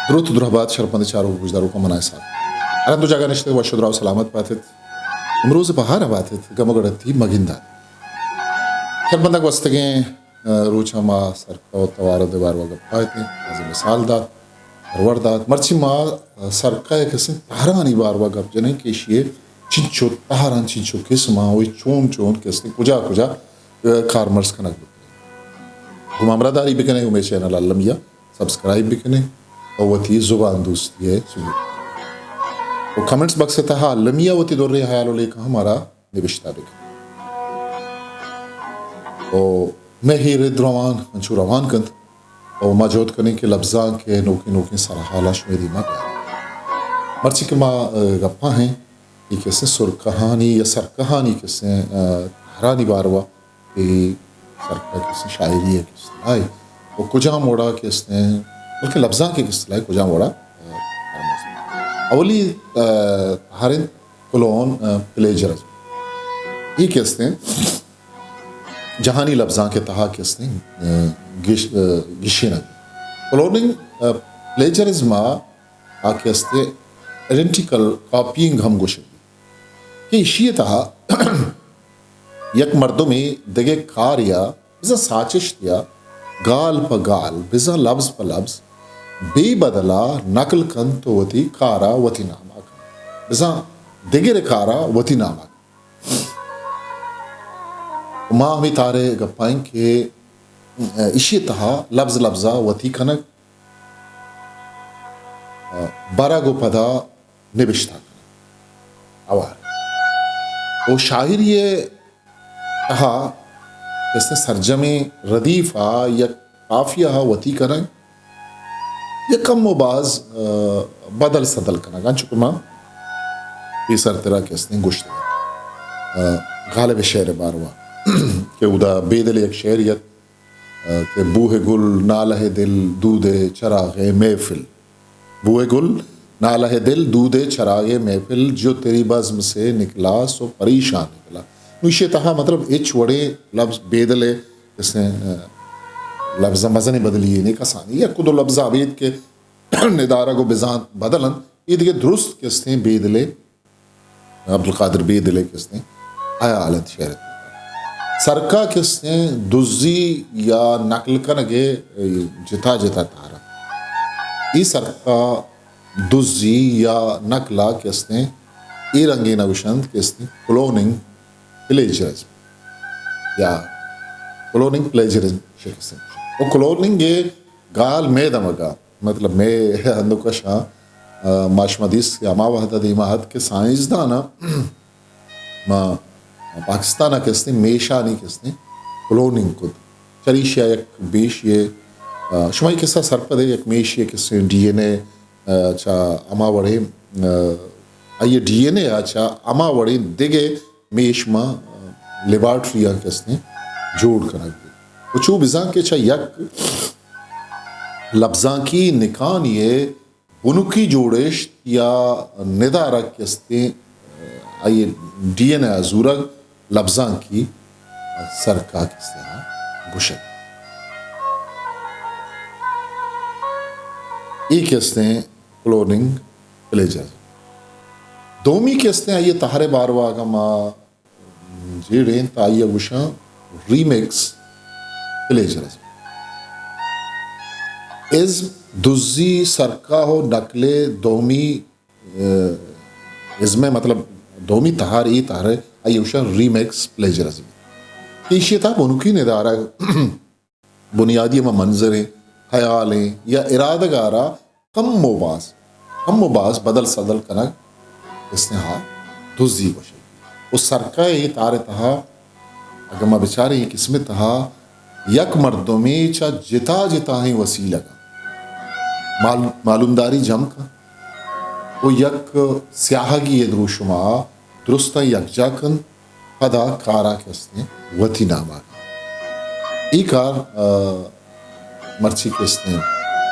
دروت و درہبات شرپند چاروک و گوشداروکاں، من آں اسحاق۔ ہر دو جاگہ نشتگ وش و دراہ و سلامت باتت۔ امروز بہار باتت، گم و گڑتی مگندات۔ شرپندہ گوستگیں، آ، روچاں ما سرکہ و توارد ءِ باروا گپ اتیں، بازیں مثال دات، پرور دات۔ مرچی ما، آ، سرکہ ءِ کسیں تہرانی باروا گپ جنیں کہ ایشی ءِ چنچو تہراں، چنچو قسماں و چون چون کسیں کجا کجا، آ، کارمرز کنگ بکنیں۔ گوں ما ہمراہداری بکنیں، گوں مئے چینل المی ءَ سبسکرائب بکنیں و وتی زبان دوستی ءِ ثبوت و کمنٹس باکس ءِ تہا المی ءَ وتی دریں ہیال و لیکہ ہم مارا نبشتہ بکنیں۔ و مئے اے رد روان انچو روان کنت و ما جہد کنیں کہ لبزانک ءِ نوکیں نوکیں سرحالاں شمئے دیما بیاریں۔ مرچی کہ ما، آ، گپاں ہیں، اے کسیں سرکہانی یا سرکہانی کسیں، آ، تہرانی باروا، اے سرکہ کسیں شاعری ءِ کسیں آئی و کجام وڑا کسیں، بلکہ لبزانک ءِ کسیں آئی کجام وڑا، آ، اولی، آ، تہر انت کلون، آ، پلیجرزم۔ اے کسیں جہانی لبزانک ءِ تہا کسیں، آ، گش-، آ، گشینگ۔ کلوننگ، آ، پلیجرزم ءَ آ کہ استیں آئیڈینٹیکل کاپینگ ہم گوشگ بیت کہ ایشی ءِ تہا یک مردمے دگہ کارے ءَ بزاں ساچشتے ءَ گال پہ گال، بزاں لبز پہ لبز بے بدل ءَ نقل کنت و وتی کار ءَ وتی نام ءَ کنت، بزاں دگر ءِ کار ءَ وتی نام ءَ کنت۔ ما ہمے تہر ءِ گپ ءَ ایں کہ ایشی ءِ تہا لبز لبز ءَ وتی کنگ، برگ و پدا نبشتہ کنگ ہوار۔ و شاعری ءِ تہا کسیں سرجمیں ردیف ءَ یک قافیہ ءَ وتی کنگ، یک کم و باز، آ، بدل سدل کنگ، انچو کہ ما پیسر ترا کسیں گوشتگ، آ، غالب ءِ شعر ءِ باروا کہ اودا بیدل ءِ یک شعرے ات، کہ بوہ گل، نالہ دل، دود چراغ محفل۔ بوہ گل، نالہ دل، دود چراغ محفل، جو تیری بزم سے نکلا سو پریشان نکلا۔ نو ایشی ءِ تہا مطلب ہچ وڑیں لبز بیدل ءِ کسیں، آ، لبز ءَ مزنیں بدلی یے نہ، کسانیں یک دو لبز ابید کہ ندارگ و بزانت بدل انت، اے دگہ درست کسیں بیدل ءِ عبدالقادر بیدل ءِ کسیں ہیال انت شعر ءِ۔ سرکا کسیں دزی یا نقل کنگ ءِ جتا جتا تہر انت۔ اے سرکا دزی یا نقل ءَ کسیں اے رنگیں نوشنت کسیں کلوننگ پلیجرزم یا کلوننگ پلیجرزم شکسیں۔ و کلوننگ ءِ گال مئے دمگا مطلب مئے ہندوکش ءَ، آ، ما شما دیست کہ ہما وہد ءَ دیما ات کہ سائنسداناں ما پاکستان ءَ کسیں میشانی کسیں کلوننگ کت۔ چریشی ءَ یک بیشے، آ، شما اے کسہ سرپد ئے، یک میشے کسیں ڈی این اے، آ، چا ہما وڑیں، آ، آئی ڈی این اے ءَ چا ہما وڑیں دگہ میش ما، آ، لیبارٹری ءَ کسیں جوڑ کنگ بیت۔ و چو بزاں کہ چا یک لبزانکی نکانی ءِ بنکی جوڑشت یا ندارگ کہ استیں، آئی ڈی این اے ءَ زورگ لبزانکی سرکا کہ استیں گوشگ۔ اے کہ استیں کلوننگ پلیجرزم۔ دومی کہ استیں آئی تہر ءِ باروا اگاں ما جیڑیں تہ آئی ءَ گوشاں ریمیکس پلیجرزم۔ ازم دزی سرکاہ و نقل ءِ دومی، آ، ازم ءِ مطلب دومی تہر، اے تہر ءَ آئی ءَ گوشاں ریمیکس پلیجرزم۔ ایشی ءِ تہا بنکی ندارگ بنیادی ہما منظریں، ہیالیں یا ارادگ ءَ را کم و باز، کم و باز بدل سدل کنگ استیں ہا دزی گوشگ۔ و سرکا اے تہر ءِ تہا اگاں ما بچاریں اے قسم ءِ تہا یک مردمے چہ جتا جتائیں وسیلگاں مال-، معلومداری جم کنت و یک سیاہگی ءِ دروشم ءَ درستاں یکجا کنت، پدا کارا کہ استیں وتی ناما کنت۔ اے کار، آ، مرچی کہ استیں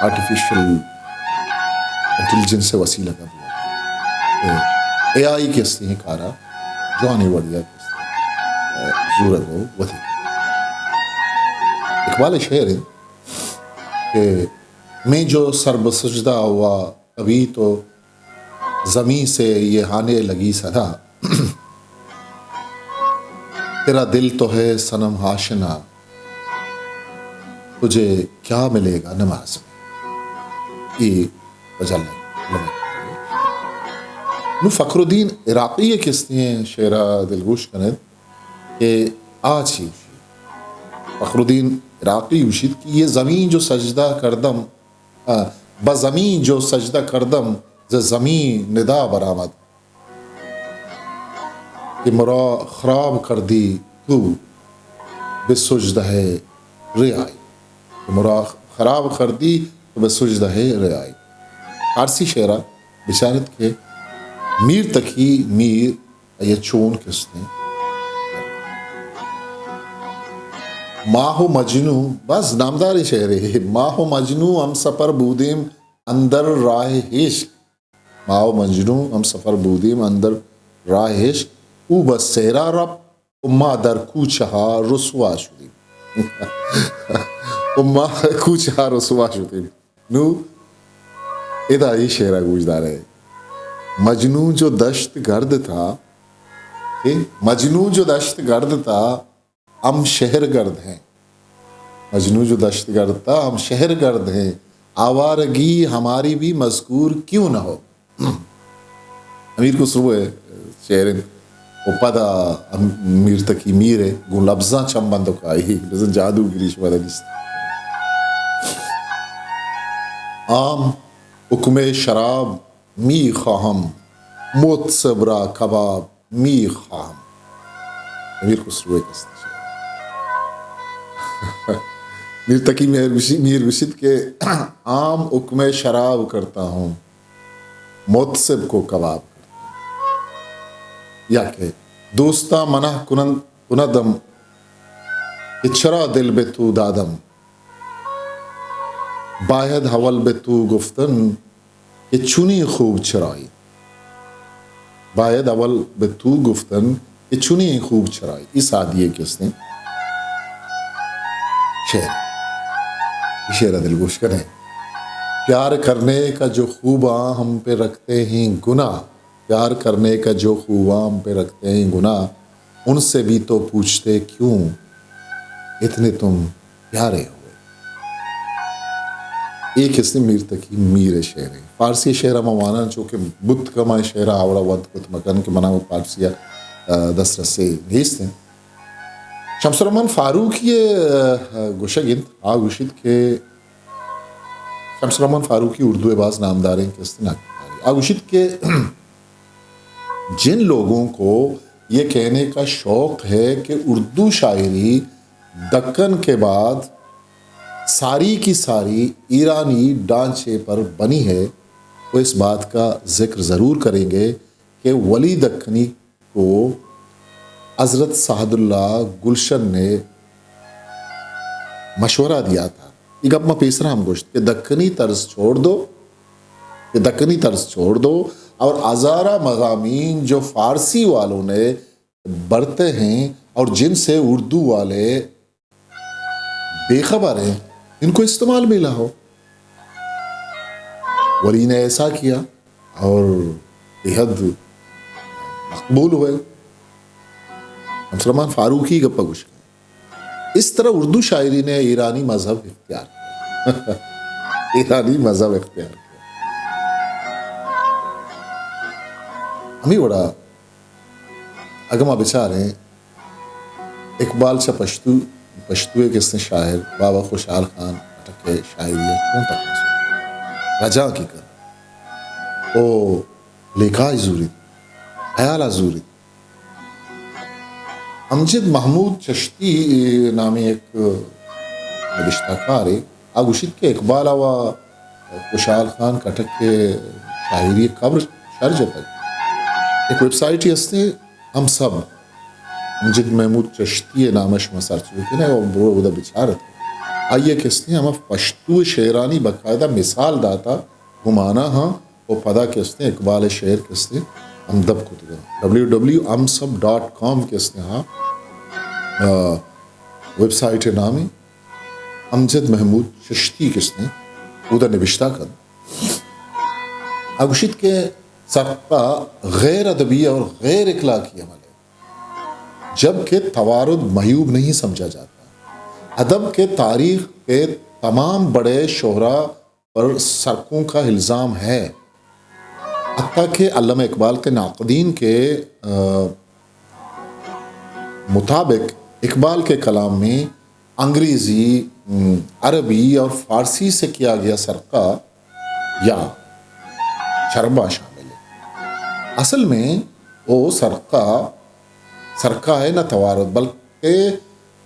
آرٹیفیشل انٹیلیجنس ءِ وسیلگ ءَ بوگ۔ اے آئی کہ استیں اے کارا جوانیں وڑے ءَ کہ استیں، آ، زورگ ءَ وتی۔ اقبال ءِ شعر انت کہ میں جو سر بہ سجدہ ہوا، کبھی تو زمین سے یہ ہانے لگی صدا۔ تیرا دل تو ہے صنم آشنا، تجھے کیا ملے گا نماز میں؟ اے غزل ءِ۔ نوں فخر الدین عراقی ءِ کستیں شعر ءَ دلگوش کن ات کہ آ چی گوشیت۔ فخر الدین عراقی گوشیت کہ یہ زمین جو سجدہ کردم، آ، بہ زمین جو سجدہ کردم، ز زمین ندا برآمد۔ کہ مرا خراب کردی تو بہ سجدہ ریائی۔ کہ مرا خراب کردی تو بہ سجدہ ریائی۔ فارسی شعر ءَ بچار ات کہ میر تقی میر ءَ چون کستیں۔ ماہ و مجنوں، بس نامداریں شعرے۔ ماہ و مجنوں ہمسفر بودیم اندر راہ عشق۔ ما و مجنوں ہمسفر بودیم اندر راہ عشق، او بہ صحرا رپت و ما در کوچہ ءَ رسوا شدیم۔ و ما کوچہ ءَ رسوا شدیم۔ نوں ادا اے شعر ءَ گوش دارئے۔ مجنوں جو دشت گرد تھا، کہ مجنوں جو دشت گرد تھا، ہم شہر گرد ہیں۔ مجنوں جو دشت گرد تھا، ہم شہر گرد ہیں۔ آوارگی ہماری بھی مذکور کیوں نہ ہو۔ امیر خسرو ءِ شعر انت۔ و پدا ہم میر تقی میر ءَ گوں لبزاں چم بندوک آئی، بزن جادوگری شمارا نیست۔ عام حکم شراب می‌خواهم، متصب را کباب می‌خواهم۔ امیر خسرو ءِ کستیں شعر۔ میر تقی میر گوشی-، میر گوشیت کہ عام حکم شراب کرتا ہوں، متصب کو کباب کرتا ہوں۔ یا کہ دوستاں منع کنند، کندم کہ چرا دل بہ تو دادم، باید اول بہ تو گفتن کہ چونیں خوب چرایی۔ باید اول بہ تو گفتن کہ چونیں خوب چرایی۔ اے سعدی ءِ کستیں شعر۔ اے شعر ءَ دلگوش کن ئے۔ پیار کرنے کا جو خوباں ہم پہ رکھتے ہیں گناہ، پیار کرنے کا جو خوباں ہم پہ رکھتے ہیں گناہ، ان سے بھی تو پوچھتے کیوں اتنے تم پیارے ہوئے۔ اے کستیں میر تقی میر ءِ شعر ایں۔ فارسی ءِ شعر ءَ ما واناں، چونکہ بوت کم ءَ شعر ءَ آوڑا ونت کت مکن کہ منا فارسی ءَ، آ، دسترسے نیست انت۔ شمس الرحمن فاروقی ءِ، آ، گوشگ انت، آ گوشیت کہ شمس الرحمن فاروقی اردو ءِ باز نامداریں کستیں ناٹککارے۔ آ گوشیت کہ جن لوگوں کو یہ کہنے کا شوق ہے کہ اردو شاعری دکن کے بعد ساری کی ساری ایرانی ڈھانچے پر بنی ہے، وہ اس بات کا ذکر ضرور کریں گے کہ ولی دکنی کو حضرت سعداللہ گلشن نے مشورہ دیا تھا۔ اے گپ ما پیسرا ہم گوشت کہ دکنی طرز چھوڑ دو، کہ دکنی طرز چھوڑ دو اور ہزارہ مضامین جو فارسی والوں نے برتے ہیں اور جن سے اردو والے بے خبر ہیں، ان کو استعمال میں لاؤ۔ ولی نے ایسا کیا اور بے حد مقبول ہوئے۔ شمس الرحمن فاروقی گپا گوش۔ اس طرح اردو شاعری نے ایرانی مذہب اختیار کیا۔ ایرانی مذہب اختیار کیا۔ ہمے وڑا اگہ ما بچاریں، اقبال چہ پشتو، پشتو ءِ کستیں شاعر بابا خوشحال خان خٹک ءِ شاعری ءَ چون تکانسو رجانکی کنت او لیکہ ءَ زوریت، خیال ءَ زوریت۔ امجد محمود چشتی نامیں یک نبشتہ کارے، آ گوشیت کہ اقبال ءَ و خوشحال خان خٹک ءِ شاعری ءِ قبر شر جتگ۔ یک ویب سائٹے ہستیں، ہم سب، امجد محمود چشتی ءِ نام ءَ شما سرچ بکن ئے و برو اودا بچار ات۔ آئی ءَ کستیں ہما پشتو ءِ شعرانی باقاعدہ مثال داتا گوں مانا ہاں و پدا کستیں اقبال ءِ شعر کستیں ہم دپ کتگ۔ ڈبلیو ڈبلیو ہم سب ڈاٹ کام کستیں ہاں، آ، ویب سائٹ ءِ نام ایں۔ امجد محمود چشتی کستیں اودا نبشتہ کنت۔ آ گوشیت کہ سرقہ غیر ادبی اور غیر اخلاقی عمل ہے، جبکہ توارد معیوب نہیں سمجھا جاتا۔ ادب کے تاریخ کے تمام بڑے شعراء پر سرقوں کا الزام ہے۔ حتیٰ کہ علامہ اقبال کے ناقدین کے، آ، مطابق اقبال کے کلام میں انگریزی، م، عربی اور فارسی سے کیا گیا سرقہ یا چربا شامل ہے۔ اصل میں وہ سرقہ، سرقہ ہے نہ توارد، بلکہ،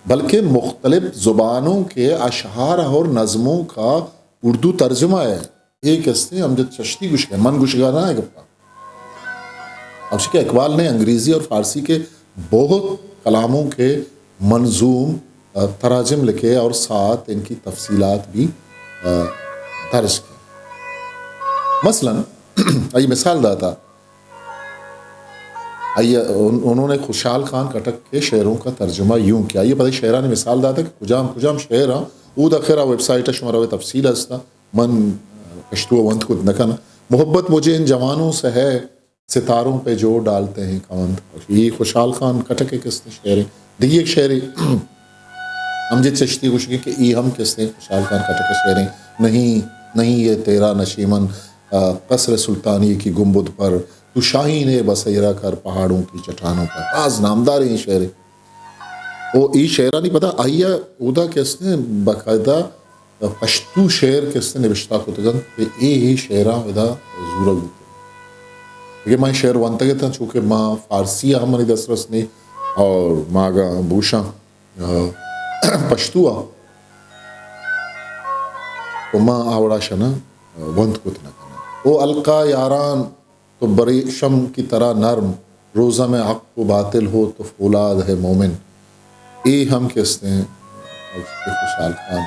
بلکہ مختلف زبانوں کے اشعار اور نظموں کا اردو ترجمہ ہے۔ اے کستے امجد چشتی گوشگا، من گوشگا نہ اے گپا۔ اب چونکہ اقبال نے انگریزی اور فارسی کے بہت کلاموں کے منظوم، آ، تراجم لکھے اور ساتھ ان کی تفصیلات بھی، آ، درج کی۔ مثلاً، آئی مثال داتا، آئی، ان-، انہوں نے خوشحال خان کٹک کے شعروں کا ترجمہ یوں کیا۔ یہ پتہ شعرانی مثال داتا کہ کجام کجام شعر ہیں، او دا خیرا ویب سائٹ شمارا تفصیل ہستا۔ من پشتو ونت کت نہ کناں۔ محبت مجھے ان جوانوں سے ہے، ستاروں پہ جو ڈالتے ہیں کمند۔ یہ خوشحال خان کٹک کے کستے شعر ہیں۔ دیگی ایک شعر ہے، امجد چشتی گوشگے کہ یہ ہم کستے خوشحال خان کٹک کے شعر ہیں۔ نہیں، نہیں یہ تیرا نشیمن، آ، قصر سلطانی کی گنبد پر، تو شاہین بسیرا کر پہاڑوں کی چٹانوں پر۔ باز نامدار ہیں شعر ہیں۔ او ای شعرانی پدا آئی ء اودا کہ است ایں باقاعدہ پشتو شعر کہ است ایں نبشتہ کتگ انت کہ اے، اے شعراں ادا زورگ بوتگ۔ دگہ من شعر ونتگ اتاں، چونکہ ما فارسی ء ہم منی دسترس نی اور ما اگاں بوشاں، آ، پشتو ء تو ما آ وڑا شنا ونت کت نہ کناں۔ او القا یاران تو بریشم کی طرح نرم، روزہ میں حق و باطل ہو تو فولاد ہے مومن۔ اے ہم کہ است ایں خوشحال خان۔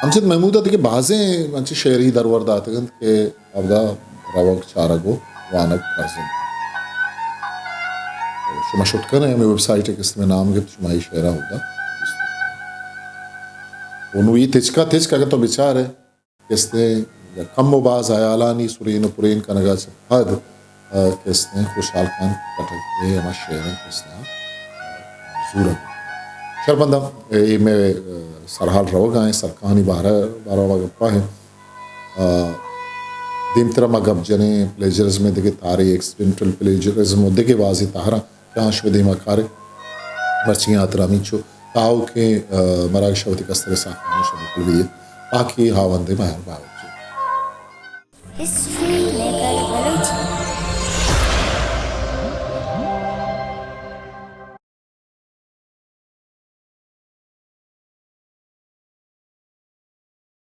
امجد محمود ء دگہ بازیں انچیں شعری درور داتگ انت کہ اودا روگ، چارگ و وانگ فرض انت۔ شما شت کن ء ہمے ویب سائٹ ء کہ است ایں نام گپت، شما اے شعراں اودا۔ و نوں اے تچکا تچک اگاں تو بچار ئے، کہ است ایں کم و باز ہیالانی سرین و پرین کنگا چہ پد، آ، کہ است ایں خوشحال خان کٹک ء ہما شعر انت کہ است ایں زورگ۔ شرپنداں، اے مئے، آ، سرحال روگا ایں، سرکانی بارہ، باروا گپا ایں۔ آ، دیمترا ما گپ جنیں پلیجرزم ء دگہ تہرے، ایکسیڈنٹل پلیجرزم و دگہ بازیں تہراں کہ آ شمئے دیما کاریں۔ مرچی آترا ہمینچو تاؤکیں، آ، مراگش ء وتی کستر ء ساکانی شمئے کل بیت۔ پاکی ہاوند ء مہر باوجی۔ History maker Balochi.